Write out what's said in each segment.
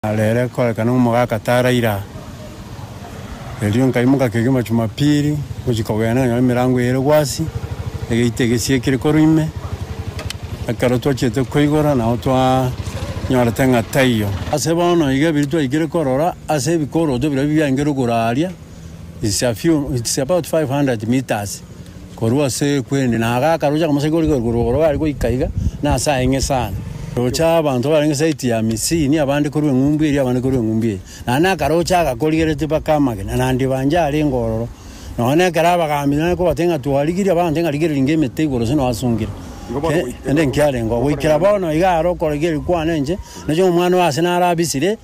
Rero ekorekana omogaka taraira aa. Erio nkaimoka kegima Jumapili gochia kogenda nkanyora emerango eye ere gwasi, egeita egesiekire korwa ime. Ekero twachiete koigora nabo twanyorete ng'a taiyo. Ase bono iga ebiria twaikire korora ase ebikoroto biria biaenge rogoro aria, it's a few, it's about 500 meters Korwa ase ekwende na agakaroche akamosaika oria korwa igoro gare goika iga, na ase aeng'e sana. Roche abanto barenge saiti ya Misini, abande korwa eng'umbu eria, abande korwa eng'umbu eye. Naende akaroche agakorigereretie mpaka amagena, naende banche arenge ororo. Nonya nekero abagambi nare kobatebia ng'a twarigirie, abanto ng'a rigereria inga emete igoro ase noasungire. Ende nkiarenge oo. Goikera bono iga aro okorigereria kwane inche, nache omwana oye ase narabisire.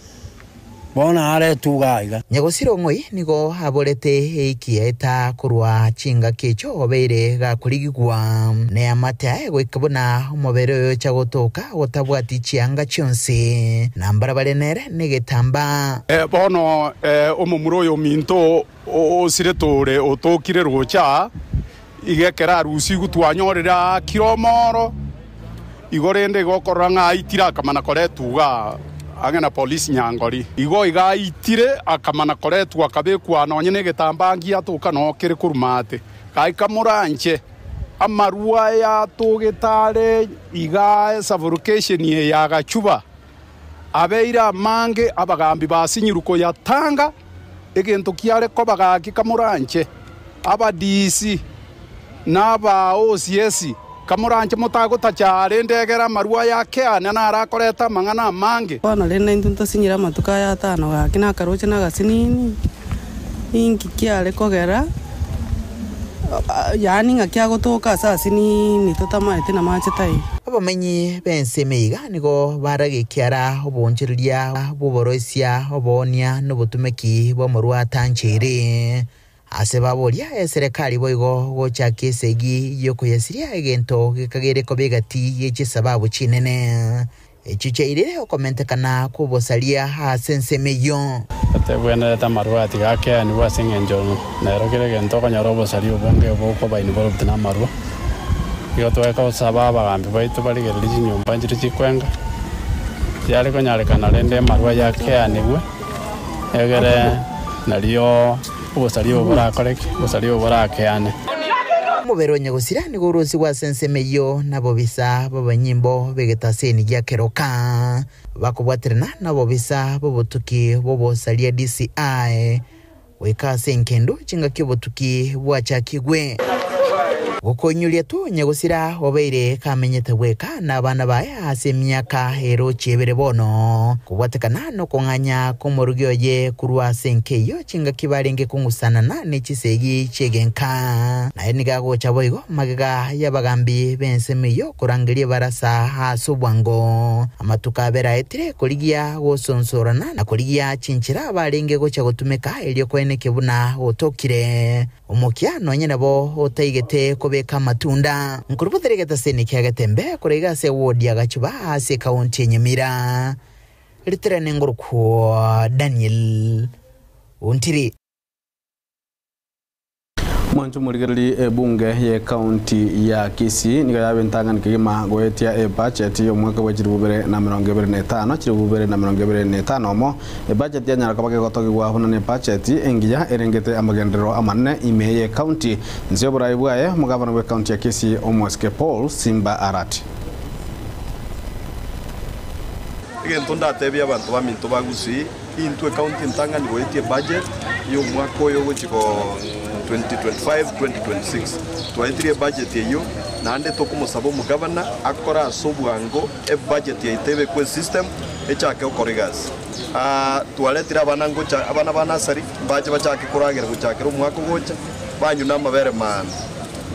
Bono aretwe iga aiga. Nyagosira ong'oi nigo aborete eiki yaeta korwa chingaki echio obeire gakorigigwa neamate aye goika buna omobere oyo ocha gotoka otabwati chianga chionsi, na mbarabare nere negetambaa. Bono omomura oyo ominto osirete ore otokire roche aa, iga ekero arusigwe twanyorire aakire omoro. Igo rende igo okorora ng'a aitire akamana koretwa iga ang'e na polisi nyangori. Igo iga aitire akamana koretwa akabekwa nonye negetambaa ngiatoka noo kere korwa maate. Gaika moranche amarwa aya atogete are iga esaburukesheni eye ya Gachuba abeire amange abagambi basinyirwe koyatanga egento kiare koba gaki kamoranche abadisi na aba OCS kamoranche motagotacha are ndegere amarwa aya akeane naro akoreta amang'ana amange. Bono rende intwe ntosinyire amatuko aya atano gaki na akaroche na agasinini, inki kiare kogera Yaani ng'aki agotoka ase asinini totamaeti namache taiyo. Abamenyi b'ensemo iga nigo baragekiara oboonchoreria bw'oboroisia, oboonia, na obotumeki bw'amorwa atancheire. Ase baboria eserekari boigo gochakia esegi y'okoyasiria egento gekagere koba egati ye chisababu chinene. Echio chiairire okomentekana kw'obosaria ase ensemo eyio. Tebwenerete amarwa atiga akeanigwe ase engencho nero kera egento okonyora obosaria obonge bokoba involved namarwa. Igo twekosaba abagambi baito barigererie chinyomba nchire chikwenga, tiare konyarekana rende amarwa aya akeanigwe egere nario obosaria obo borakoreke, obosaria obo borakeane. Omobere o nyagosira nigo orosigwe ase ensemo eyio nabobisa b'abanyimbo b'egetaseni gia keroka, bakobwaterana nabobisa b'obotuki bw'obosaria DCI, goika ase engendu chingaki obotuki bwachakigwe. Gokoinyuria tu nyagosira obeire kamenyete bweka nabana baye ase emiaka erochie ebere bono, kobwatekana nokong'anya kw'omorugi oye korwa ase enka eyio chingaki barenge kong'usanana ne chisegi chi'egenka. Naye nigo agocha boigo magega y'abagambi b'ensemo eyio korangeria ebarasa ase obwango. Amatuko abere aetire korigia gosonsorana na korigia chinchera barenge gocha gotumeka erio koenekia buna gotokire. Omokia nonye nabo otaigete kobeka amatunda. Nkorubotere egetaseni kia Getembe korwa iga ase eward ya Gachuba ase ekaunti ya Nyamira. Ritirane ngorokwo Daniel Ontiri. Mwanche omorigererie ebunge ye county ya Kisii nigo yaba entang'ani kegima goetia ebudget y'omwaka bwa 2025 2025 omo ebudget yanyara koba gegotogigwa buna ne budget engiya erengete amagenderero amanene ime ye county inse y'oborai bwaye omogavana bwe county ya Kisii Omosike Paul Simba Arati. Egento ndatebie abanto baminto ba Gusii, intwe ekaunti entang'ani goetia ebudget y'omwaka oyo ogochia go 2025 2026. Twaetirie ebudget eyio naende tokomosaba omogavana akore ase obwango ebudget yaito ebekwe esystem echake gokora egasi. Twaretire abana ngocha abana ba nursery mbache bachake koragera gochakera omwaka ogocha banywe na amabere maana.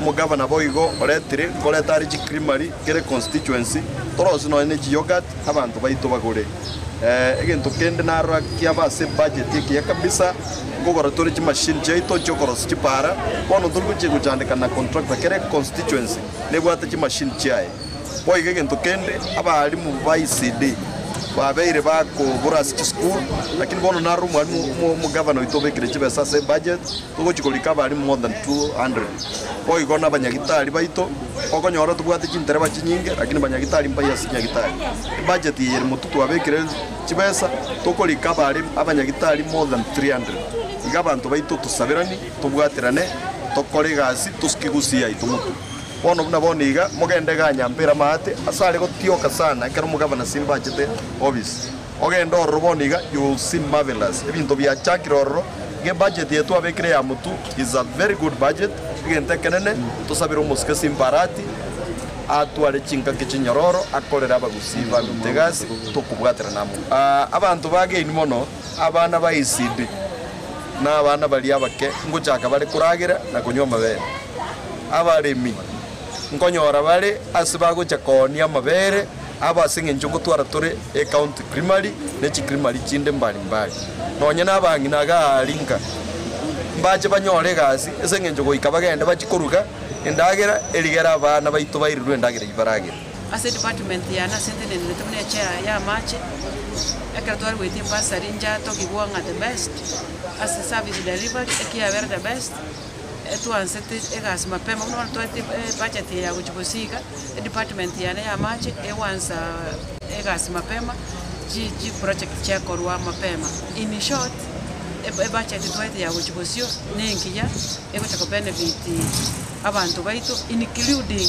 Omogavana boigo oretire nkoreta are chicreamery kera econstituency torosie nonya ne chiyoghurt abanto baito bagore. Egento kende narora kiaba ase ebudget ekiya kabisa, nkogora tore chimachine chiaito chiokorosia chipara, bono ntori gochia gochandeka na contractor, kera econstituency nebwate chimachine chiaye. Boigo egento kende, abalimu ba ECD. Babeire bakobora ase chisukuru, lakini bono naro omwalimu omogavana oito obekire chibesa ase ebudget, togochia korika abalimu more than 200. Boigo na abanyagitari baito, okonyora tobwate chintereba chinyinge, lakini banyagitari mbai ase chinyagitari. Ebudget eye ere motwe twabekire chibesa, tokorika abalimu abanyagitari more than 300. Iga abanto baito tosaberani, tobwaterane, tokore egasi, tosuke gusii yaito motwe. Bono buna bono iga, mogende igaa nyampere amaate, ase are gotioka sana ekero omogavana Simba achete office. Ogende ororo bono iga, you will see marvelous. Ebinto biachakire ororo, iga ebudget eye twabekire ya Mutu is a very good budget, egento ekenene, tosabere omosike Simba Arati, atware chingaki chinyororo, akorere abagusii baminto egasi, tokobwaterana amo. Abanto bageini mono, abana ba ECD, na abana baria abake ngochaka bare koragera na konywa amabere. Abaremi nkonyora bare ase bagocha koonia amabere abo ase engencho ngotwara tore ecounty creamery ne chicreamery chinde mbari mbari. Nonye nabang'ina iga aria nka mbache banyore egasi ase engencho goika bagende bachie koruga endagera erigere abana baito bairirwe endagera eyio baragere. Ase edepartment yane ase ntenenerete buna echair ya amache, ekero tware goetia ebursary nchatogigwa ng'a the best, ase service delivery ekiabera the best, etwansete egasi mapema buna bono twaetie ebudget eye ya gochia gosiga, edepartment yane ya amache egwansa egasi mapema, chi chiproject chiakorwa mapema. In short, ebudget twaetie ya gochia bosio na engiya, egocha kobenefit abanto baito including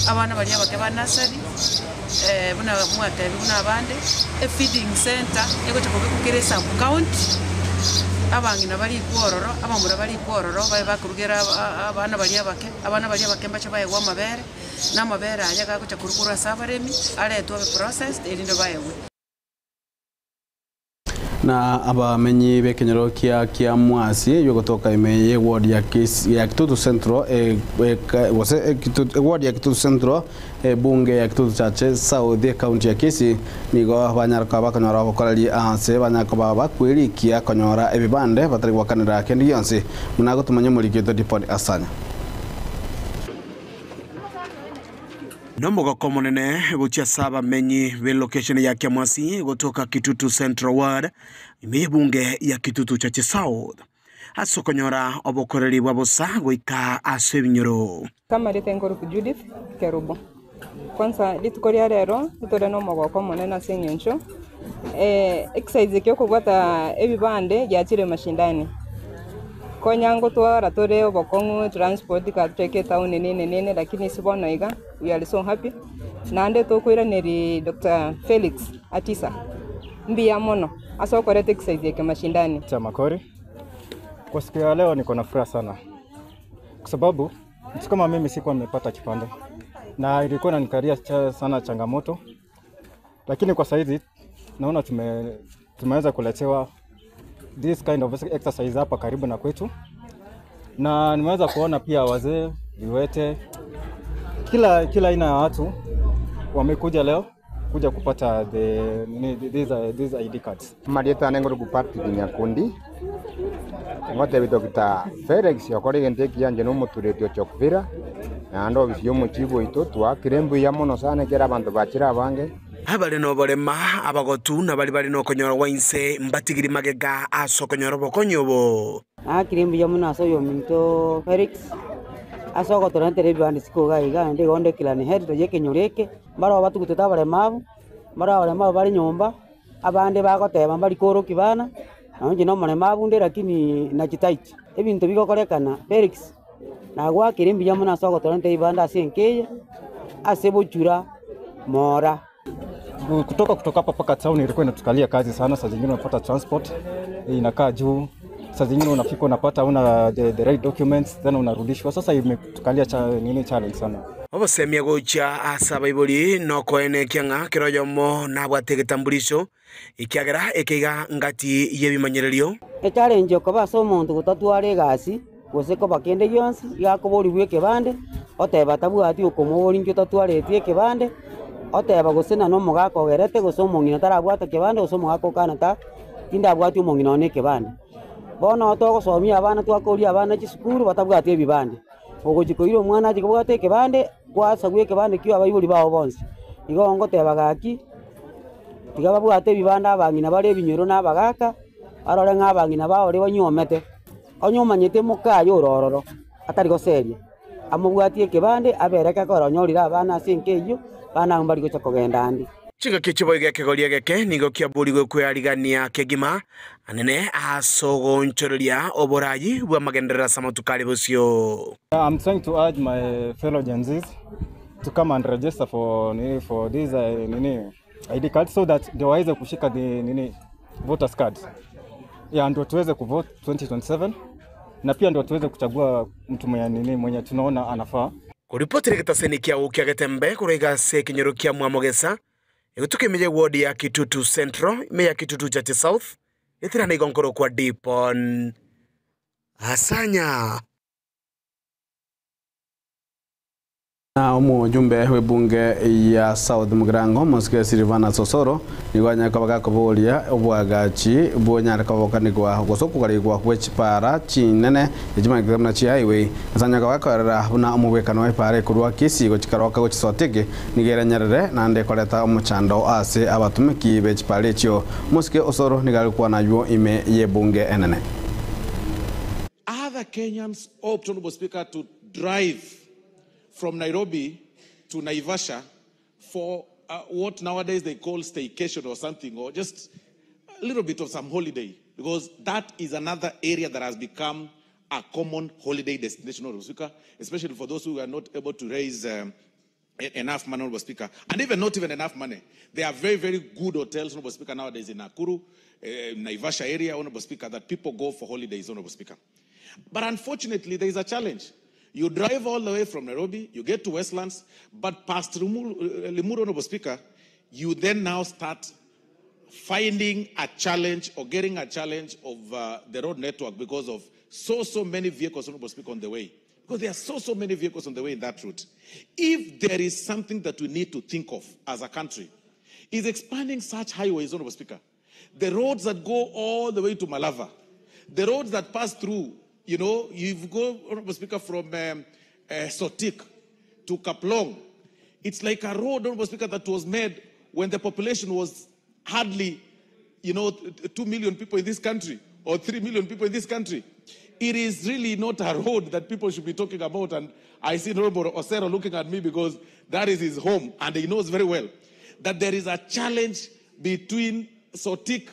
abana baria abake ba nursery, buna mwatebiwa buna abande, efeeding centre egocha kobekwa kera esub county, abang'ina barikwe ororo, abamura barikwe ororo babe bakorugera abana baria abake, abana baria abake mbache baegwe amabere, na amabere aya gagocha korwa korwa ase abaremi, aretwe abe processed erinde baegwe. Na abamenyi b'ekenyoro kia Kiamwasi eyogotoka ime y'eward ya Kis- ya Kitutu Central e- e- gose Kitutu- eward ya Kitutu Central ebunge ya Kitutu Chache South ekaunti ya Kisii nigo banyara koba bakonyora obokoreri ase banyara koba bakwerikia konyora ebibande batari gwakanera kende gionsi buna agotomanya omoriki oito Dipod Asanya. Nomogoko omonene gochia ase abamenyi b'elocation ya Kiamwasi gotoka Kitutu Central Ward ime y'ebunge ya Kitutu Chache South ase okonyora obokoreri bwa bosa goika ase ebinyoro. Kamarete nkoruku Judith Kerubo. Kwanza rituko ria rero ntore nomogoko omonene ase eng'encho exercise eke okobwata ebibande giachire mashindani. Konya ngotwara tore obokong'u transport eka etown nini nini lakini ase bono iga we are so happy. Naende tokoiraneria Doctor Felix Atisa mbuya mono ase okoreta exercise eke mashindani. Cha Makori. Kwa siku ya leo niko na furaha sana kwa sababu mtu kama mimi sikuwa nimepata kipande na ilikuwa inanikalia sana changamoto, lakini kwa saizi naona tumeweza kuletewa this kind of exercise hapa karibu na kwetu, na nimeweza kuona pia wazee, viwete, kila aina ya watu wamekuja leo kuja kupata these ID cards. Marieta nengo Patrick Nyakundi ngotebi Dr. Felix okore egento ekiyanche na omotureti o Chokvira naende ofisi ya omochibu oito twakire mbuya mono sana ekero abanto bachire abange. Abare noborema, abagotu, na baria bare nokonyora gwa inse mbatigiri magega ase okonyora obokonyi obo. Naakire mbuya mono ase oyominto Felix ase ogotoretera ebibande isiko iga iga naende igo ndekirane heri toyia ekenyoro eke, mbaroo batugutete abaremabu, mbaroo abaremabu bare nyomba, abande bagoteba mbari koorokia bana, nonye inche nomoremabu nde lakini nachitaiti. Ebinto bigokorekana Felix, nagwakire mbuya mono ase ogotoretera ebibande ase enka eye, ase bochura mora. Kutoka hapa mpaka town ilikuwa inatukalia kazi sana. Saa zingine unapata transport inakaa juu, saa zingine unafika unapata una the right documents then unarudishwa. Sasa imetukalia nini challenge sana. Obosemia gochia ase abaibori nokoenekia ng'a kera oyomo nabwate egetambulisho ekiagera ekeiga ngati y'ebimanyererio. Echallenge okoba ase omonto gotatwara egasi gose koba kende gionsi igakoborigwa ekebande oteba tabwati okomobori inki otatwareti ekebande oteba gose nane omogaka ogerete gose omong'ina tarabwata kebande gose omogaka okana ta tindabwati omong'ina one ekebande. Bono togosomia abana twakoria abana chisukuru batabwati ebibande. Ogochi koira omwana achi kobwata ekebande kwasagwa ekebande kio abaibori bao bonsi. Igo ngoteba gaki. Tiga babwate ebibande abang'ina bare ebinyoro na abagaaka, barore ng'a abang'ina bao baria banyuomete, onye omanyete mokaye ore ororo, atari goseria, amobwatie ekebande abereke ekero onyorire abana ase enka eyio, abana abwo mbari gocha kogenda ande. Chingaki chiboigo ekegori egeke nigo kiaborigwe kwearigania kegima anene ase ogoonchoreria oborayi bw'amagenderero ase amatuko are bosio. I'm trying to urge my fellow Gen Zs to come and register for nini for this nini ID card so that ndio waweze kushika the nini voters card. Yeah, ndio tuweze kuvote 2027 na pia ndio tuweze kuchagua mtu mwenye nini mwenye tunaona anafaa. Koripotera egetaseni kiao kia Getembe korwa iga ase ekenyoro kia Mwamogesa, egotuka ime ye ward ya Kitutu Central, ime ya Kitutu Chache South, eterana igo nkorokwa Dipon Asanya. Na omojumbe bw'ebunge ya South Mugirango, Omosike Silvanus Osoro, nigo anyare koba gakoboria oboagachi bonyare kobokanigwa gose okogarigwa gwe chipara chinene echimanyekete buna chi highway, ase anyare koba gakoerera buna omobwekano bw'epara ekorwa Kisii gochia Keroka gochia Sotik nigo eranyarere naende koreta omochando ase abatumeki be chipara echio. Omosike Osoro nigo are gokwana aywo ime y'ebunge enene. Other Kenyans opt, Honourable Speaker, to drive from Nairobi to Naivasha for what nowadays they call staycation or something, or just a little bit of some holiday, because that is another area that has become a common holiday destination, Honourable Speaker, especially for those who are not able to raise enough money, Honourable Speaker, and even not even enough money. There are very, very good hotels, Honourable Speaker, nowadays in Nakuru, Naivasha area, Honourable Speaker, that people go for holidays, Honourable Speaker. But unfortunately, there is a challenge. You drive all the way from Nairobi, you get to Westlands, but past Limuru, Honourable Speaker, you then now start finding a challenge or getting a challenge of the road network because of so, so many vehicles, Honourable Speaker, on the way. Because there are so, so many vehicles on the way in that route. If there is something that we need to think of as a country, is expanding such highways, Honourable Speaker. The roads that go all the way to Malava, the roads that pass through, you go, Honourable Speaker, from Sotik to Kaplong. It's like a road, Honourable Speaker, that was made when the population was hardly 2 million people in this country or 3 million people in this country. It is really not a road that people should be talking about. And I see Honourable Osero looking at me because that is his home, and he knows very well that there is a challenge between Sotik,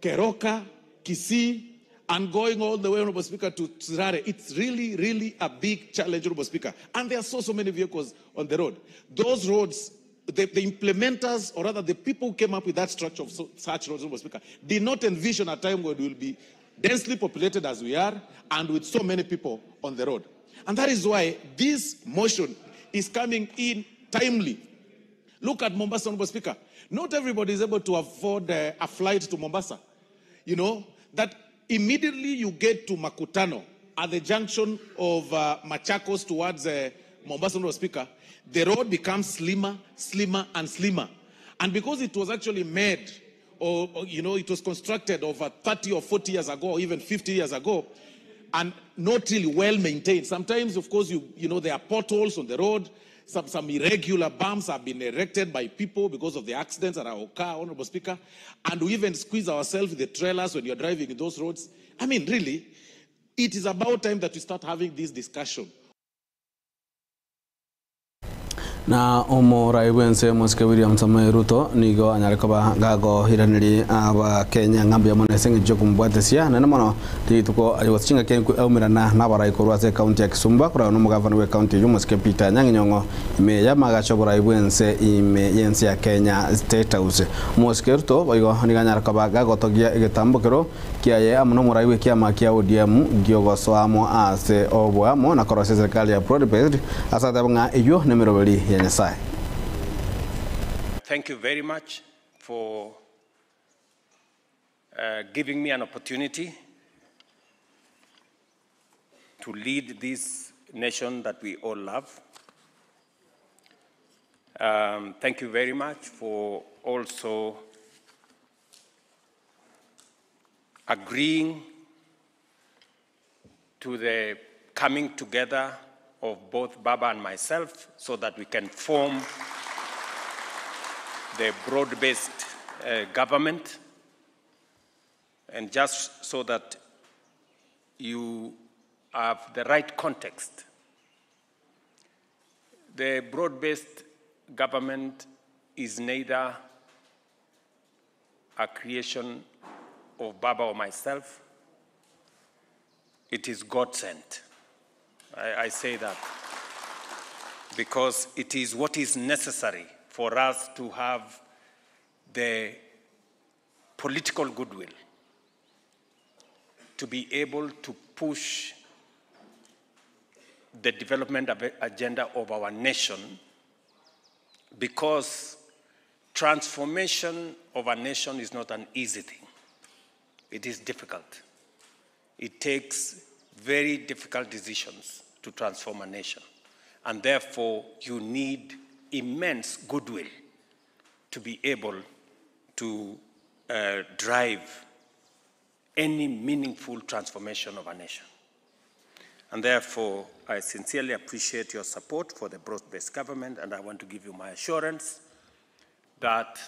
Keroka, Kisii, and going all the way, Honourable Speaker, to Sirare. It's really, really a big challenge, Honourable Speaker. And there are so, so many vehicles on the road. Those roads, the implementers, or rather the people who came up with that structure of such roads, Honourable Speaker, did not envision a time where we will be densely populated as we are and with so many people on the road. And that is why this motion is coming in timely. Look at Mombasa, Honourable Speaker. Not everybody is able to afford a flight to Mombasa. That immediately you get to Makutano, at the junction of Machakos towards Mombasa, Honourable Speaker, the road becomes slimmer, slimmer, and slimmer. And because it was actually made, or it was constructed over 30 or 40 years ago, or even 50 years ago, and not really well maintained. Sometimes, of course, there are potholes on the road. Some irregular bumps have been erected by people because of the accidents that occur, Honourable Speaker. And we even squeeze ourselves with the trailers when you're driving in those roads. Really, it is about time that we start having this discussion. Na omorai bwense Mosike William Samoei Ruto nigo anyare koba gagohiraneri aba Kenya ng'ambi ya monese ng'encho kumbwatesia nene mono rituko ayogochinga ke aumirana nabarai korwa ase county ya Kisumu bakora no mugavana we county yo Mosike Peter Anyang' Nyong'o ime ya magacho borai bwense ime yense ya Kenya State House. Mosike Ruto boigo nigo anyare koba gagotogia egetambokero kiaye amo nomorai we kiama kia ODM giogosoamo ase oboamo na korwa ase serikali ya broad based ase ateba ng'a eywo nemeroberi ya Nyasaye. Thank you very much for giving me an opportunity to lead this nation that we all love. Thank you very much for also agreeing to the coming together of both Baba and myself so that we can form the broad-based government. And just so that you have the right context, the broad-based government is neither a creation of Baba or myself. It is God sent. I, I say that because it is what is necessary for us to have the political goodwill to be able to push the development agenda of our nation because transformation of a nation is not an easy thing. It is difficult. It takes very difficult decisions to transform a nation. And therefore, you need immense goodwill to be able to drive any meaningful transformation of a nation. And therefore, I sincerely appreciate your support for the broad-based government, and I want to give you my assurance that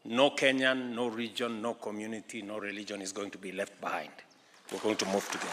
no Kenyan, no region, no community, no religion is going to be left behind. We're going to move together.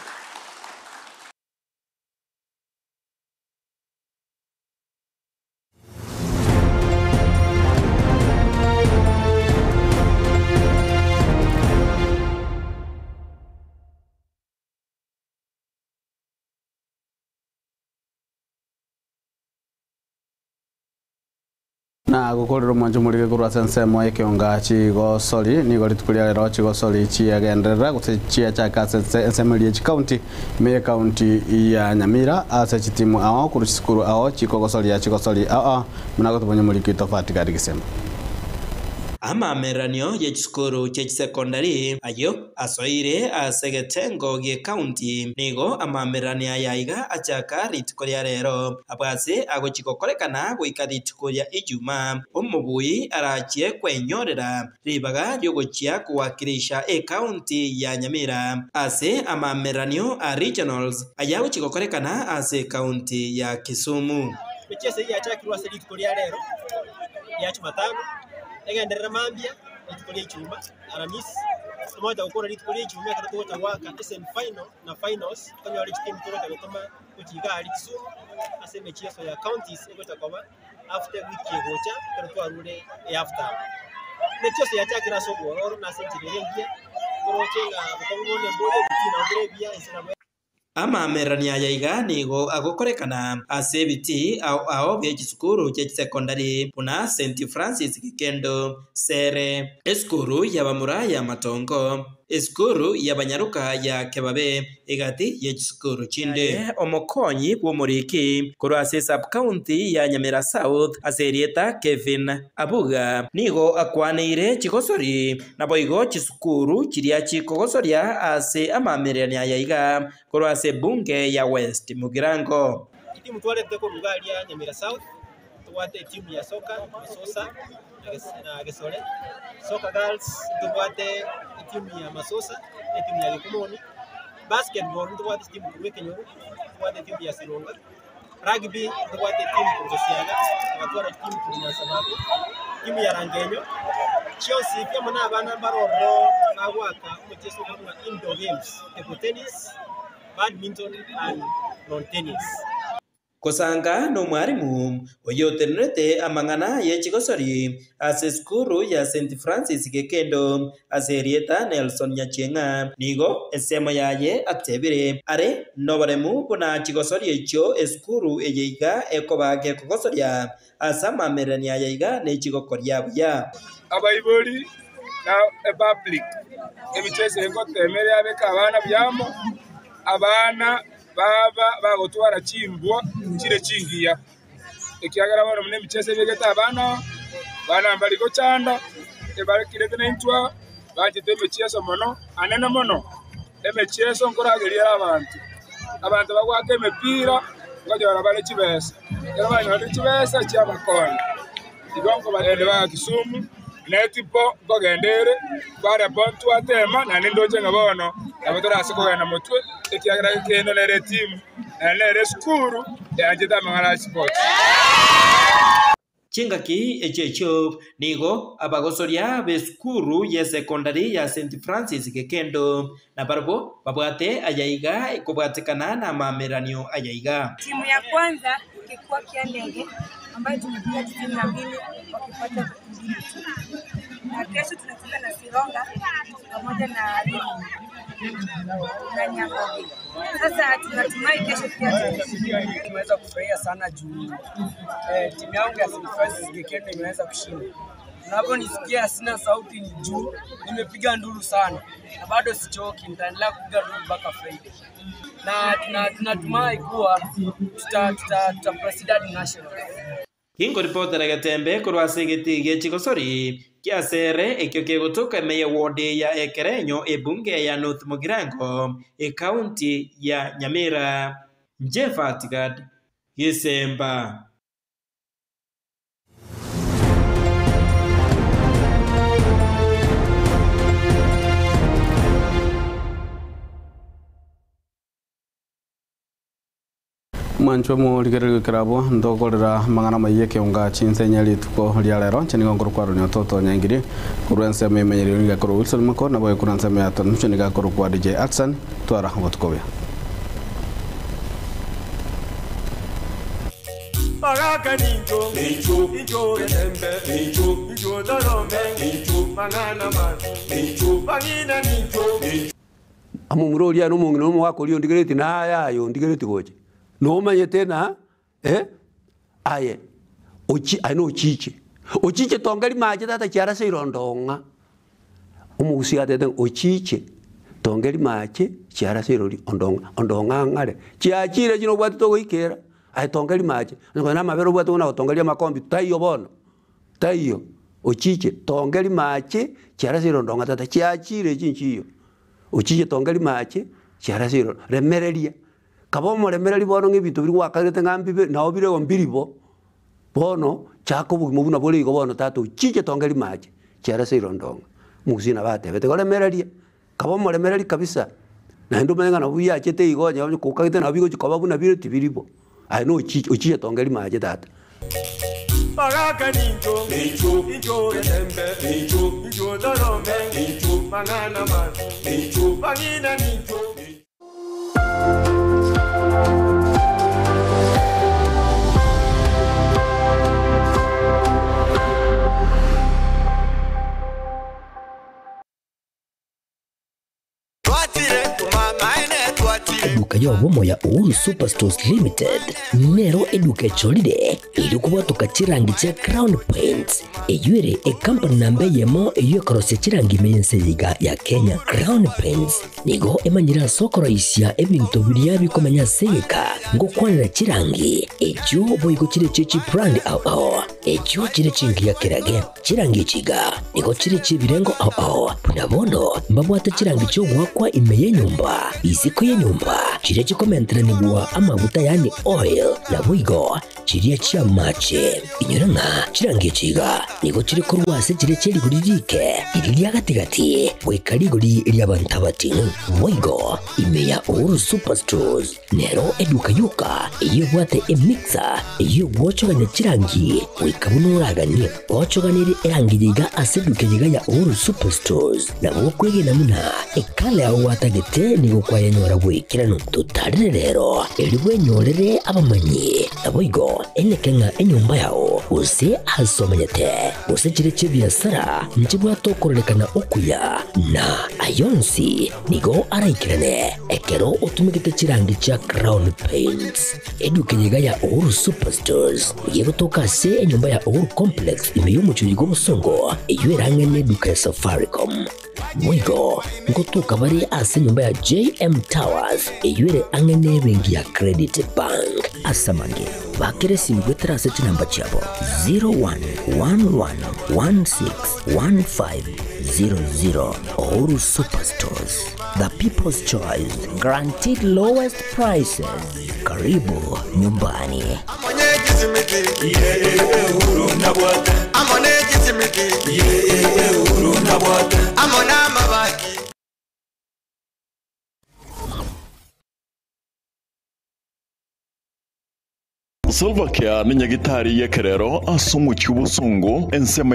Na gokorera omwancho omorige korwa ase ensemo y'ekeonga chigosori nigo rituko ria rero chigosori chiagenderera gose chiachaka ase ensemo eria chikaunti ime y'ekaunti ya Nyamira ase chitimu ao korwa chisukuru ao chikogosoria chigosori ao muna gotobonya omoriki tofauti gari gisemba. Amameranio ya chisukuru chia chisekondari ayo asoire ase getengo gie county nigo amameranio aya iga achaka rituko ria rero abwase agochikokorekana goika rituko ria Ijumaa omobui arachie kwenyorera ribaga riogochia kuwakilisha e county ya Nyamira ase amameranio a regionals aya agochikokorekana ase county ya Kisumu. Michezo hii yachakirwa ase rituko ria rero ya Jumatano egenderera mambia rituko ria Ijumaa Aramisi tumoja gukora rituko ria Ijumaa kana tugocha gwaka semi final na finals tonyore chitimu tugocha gutoma guchiga ari Kisumu ase emichezo ya counties egocha koba after wiki egocha kana twarure e after michezo yachakira ase obwororo na ase enchera ere engiya toroche ng'a bokong'u buna embori ebitina bire ebiya ense nabo. Amamerania aya iga nigo agokorekana ase ebiti ao ao bia chisukuru chia chisekondari buna St Francis Gikendo Sere esukuru ya bamura ya Matongo esukuru ya banyaruka ya Kebabe egati ya chisukuru chinde omokonyi bw'omoriki korwa ase sub county ya Nyamira South ase erieta Kevin Abuga nigo akwaneire chigosori naboigo chisukuru chiria chikogosoria ase amamerania aya iga korwa ase bunge ya West Mugirango. Timu twarete koruga aria Nyamira South tubwate timu ya soka Masosa na Gesore soka girls tubwate timu ya Masosa na timu ya Gikumoni basketball tubwate timu korwa Ekenyoro tubwate timu ya Sironga rugby tubwate timu korwa Siaga tugatwara timu korwa Nyasabato timu ya Rangenyo chionsi piamo na abana baroro bagwaka omocheso okorwa indoor games table tennis badminton and lawn tennis. Kosanga no mwarimu oyotenerete amang'ana ye chigosori ase esukuru ya St Francis Gekendo ase erieta Nelson Nyachieng'a nigo ensemo yaye atebire are noboremu buna chigosori echio esukuru eye iga ekoba gekogosoria ase amamerania aya iga nechigokoria buya. Abaibori na epublic emicheso egotemere abeka abana byamo abana baba bagotwara chimbwa chire chingiya ekiagera bono muna emicheso ebegete abana bana mbari gochanda ebarekirete nentwa bachete emicheso mono anene mono emicheso nkorageria abantu abantu bagwaka emipira ngojora bare chibesa ekero banyorire chibesa chiabakonya igonko bagende ba Kisumu netipo nkogendere barepo ntwatema nane ndoche ng'a bono nabo torase kogenda motwe ekiagera gekendo nere etimu nere nere esukuru yanchete amang'ana ya sports. Chingaki echio echio nigo abagosoria b'esukuru y'esekondari ya St Francis Gekendo nabarabwo babwate ayaiga ekobwatekana namaamereranio ayaiga. Timu ya kwanza ikikuwa Kiandege ambayo tumepiga 92 wakipata mbili tu, na kesho tunacheza na Sironga pamoja na na Nyangoge. Sasa tunatumai kesho pia tutashinda. Tumeweza kufurahia sana juu timu yangu ya St. Francis Gekendo imeweza kushinda. Unavyonisikia sina sauti ni juu, nimepiga nduru sana na bado sichoki, nitaendelea kupiga nduru mpaka Friday. Na tunatumai kuwa tuta proceed hadi national. Ginkoripotera Getembe korwa ase egeti gie chigosori kiasere ekio kegotoka ime ya ward ya Ekerenyo ebunge ya North Mugirango ekaunti ya Nyamira. Njefatigad Gisemba. Mwancho morigererio kirabo ndokorera mang'ana maiye keunga chinsenya rituko ria rero nchenigo nkoro kwaroni ototo nyangiri korwa ensemo emenyererio niga korwa Wilson Mako nabo ekura ensemo ya transmission niga korwa kwa DJ Atsan twara botuko buya. Baraka ninjo, ninjo, ninjo getembe, ninjo, ninjo dorome, ninjo, mang'ana mazi, ninjo, bang'ina ninjo, ninjo. Amo muroria no mong'ina omogaka oria ondigereti na aya aye ondigereti gocha. Nomanyete na aye ochi aye nochiche. Ochiche tongeri mache tata chiarase irondong'a. Omogusi atete ochiche tongeri mache chiarase irori ondong'a ondong'a ng'are. Chiachire chino obwate togoikera. Aye tongeri mache. Onye na amabere obwate buna gotongeria amakombi taiyo bono. Taiyo ochiche tongeri mache chiarase irondong'a tata chiachire chinchiyo. Ochiche tongeri mache chiarase iroro remereria. Kaba omoremereri bono ng'ebinto biri gwakarete ng'a mbibe nabo bire igo mbiribo bono chaka obogima buna bore igo bono tata ochiche tongeri mache chiarase irondong'a. Omogusii nabo atebete goremereria kaba omoremereri kabisa naende omanye ng'a nabo biachete igo onye onye kokagete nabo bigochi koba buna bire tibiribo. Aye na ochiche ochiche tongeri mache tata. Baraka ninjo, ninjo, ninjo getembe, ninjo, ninjo dorome, ninjo, mang'ana mazi, ninjo, bang'ina ninjo. Eduka y'obomo ya Uhuru Superstores Limited nero eduka echolire iri kubwatoka chirangi chia Crown Paints eyuere ekampani namba eyemo eyo ekorosia chirangi ime y'ense yiga ya Kenya. Crown Paints nigo emanyire ase okoroisia ebinto biria bikomenya ase egeka ngokwanera chirangi echio boigo chire chie chibrand ao ao echio chire chingiya kerage chirangi echiga nigo chire chiebirengo ao ao buna bono mbabwate chirangi chiogwakwa ime y'enyomba isiko y'enyomba chiria chikomenteranigwa amaguta yani oil na boigo chiria chia mache inyora ng'a chirangi echiga nigo chiri korwa ase chiria chia rigori rike riri ria gatigati goika rigori ria abanto abating'u boigo ime ya Uhuru Superstores nero eduka yoka eywo ebwate emixer eywo egwochogania chirangi goika buna oraganie ochoganere erangi yiga ase eduka yiga ya Uhuru Superstores nabo okwegena muna ekala yago gwatagete nigo kwayenyora bwekirano totarire rero eri bwenyorere abamanyi nabo igo eneke ng'a enyomba yao gose ase omanyete gose chire chia ebiasara nchibwate okorerekana okuya na ayonsi nigo araikirane ekero otumegete chirangi chia Crown Paints eduka yiga ya Uhuru Superstores yegotoka ase enyomba ya Uhuru Complex ime y'omochori gwa obosongo eywo erang'ene eduka ya Safaricom Mwigo ngotoka bari ase enyomba ya JM Towers eywo ang'ene ebenki ya Credit Bank asamange bakere simu gwetera ase chinamba chiabo 0111161500. Uhuru Superstores, the people's choice, guaranteed lowest prices. Karibu nyumbani. Silver Care ni nyagitari y'ekerero ase omochie obosongo ensemo ya.